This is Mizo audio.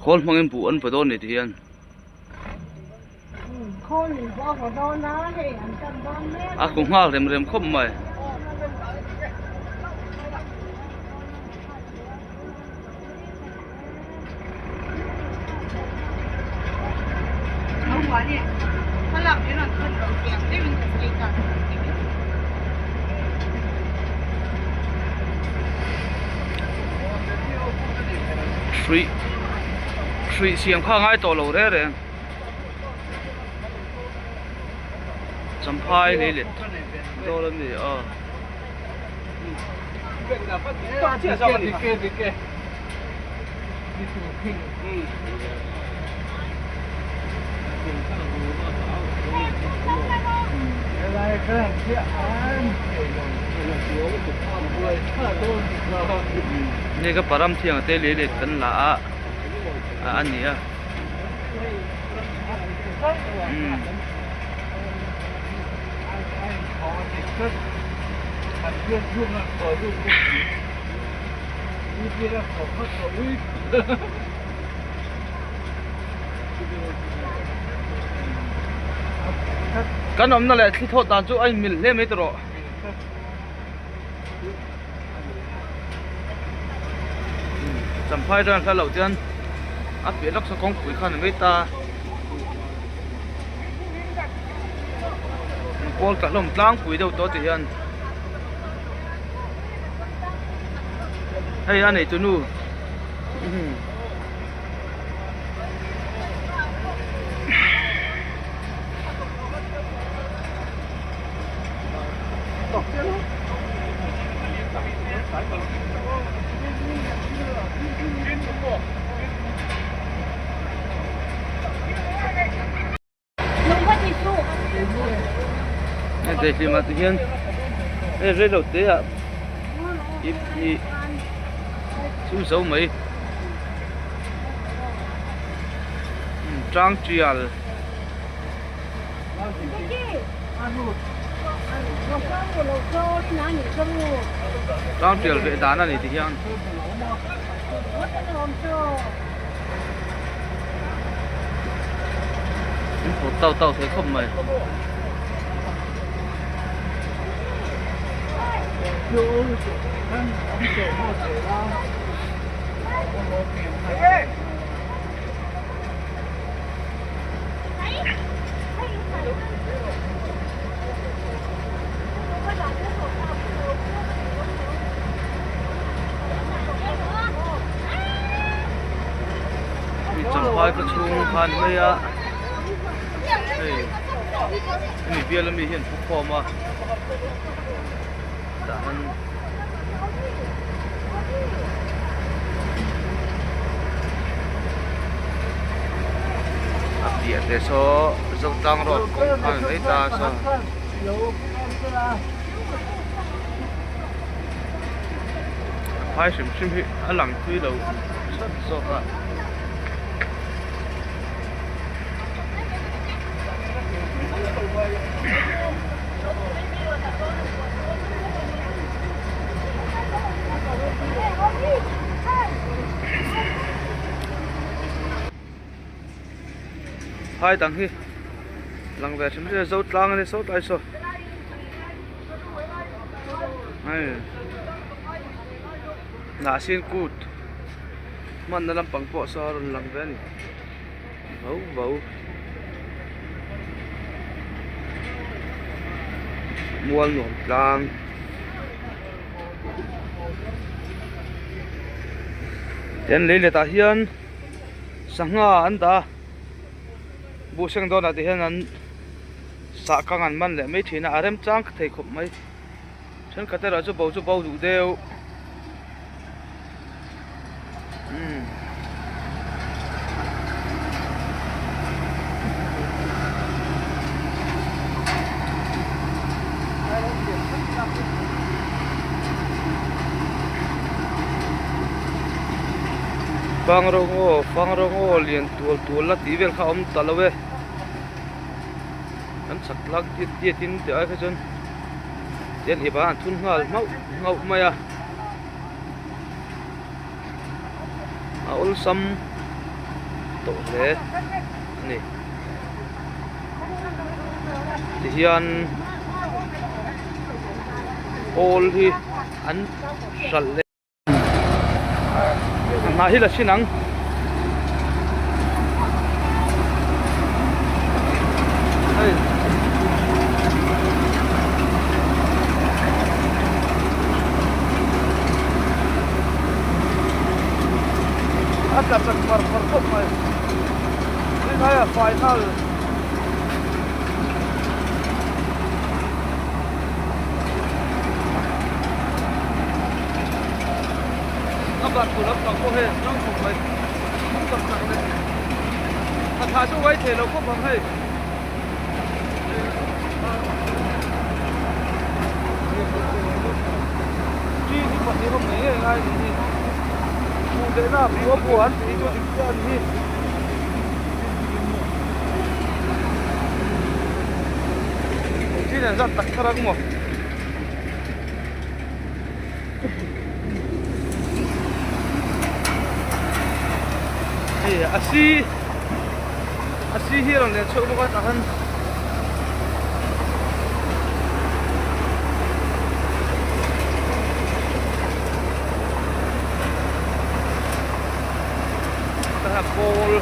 Khawl hmangin buh an vaw dawn ni ti hian. A ku nghal rem rem khawp mai. Hruih hruih siam kha a ngai tawh lo reng reng champhai lei let dawn a ni a. Hei ka param thiang te lei let kan la a a ni a Kan awmna leh thli thawt dan chu a inmil hle mai tawh rawh. Champhai ran hla loh chuan a piah lawk saw kawngpui khan a mai ta. Kawl tla hlawm tlangpui deuh tawh ti hian. Hei a nei tunu Hei hlimah te hian hei reilo te ah ip hi chu zo mai tang tial. Tang tial veh dan a ni ti hian. In pawt tau tau thei khawp mai. Champhai khaw chhung kha a ni mai a hei hemi bial ami hi an pu khawm a tah hian a piah te saw Zotlang road kawng kha a ni mai ta saw. Phai hrim hrim hi a lang thui lo chat zawk a. Phai dang hi lang ve hrim hrim a zo tlang a ni saw tlai saw hei hnahsin kut hmanna lampang pawh saw a rawn lang ve a ni. Vau vau mual nuam tlang tian lei let ah hian sangha an dah a buh seng dawn ah te hian an sah kang an man leh mai thin a a remchang thei khawp mai thenkhat erawh chu bo chu bo duh deuh. Fang rawng aw fang rawng aw lian tual tual la tih vel kha a awm ta lo e an chak tlak diat diat in tih ai kha chuan tian ip ah an thun nghal nghauh nghauh mai a. A awlsam. to hle a ni tihian awl hi an hralh leh hnah hi la hrin ang. Hei. A tla chak far far khawp mai. Rinai a fai nghal. A ban tur lampang pawh hei a hrang khawp mai hnung tak tak a ni a thla chu uai thei lo khawp ang hei chi hi pahnih awm ngei ngei ngai anih hi buh leh na buh a buh an tih hi chu dik chiah a ni hi. Engtin an zat tak thar ang maw? Hei a si a si hi a rawn len chhuak bawk a tah hian tah hian pawl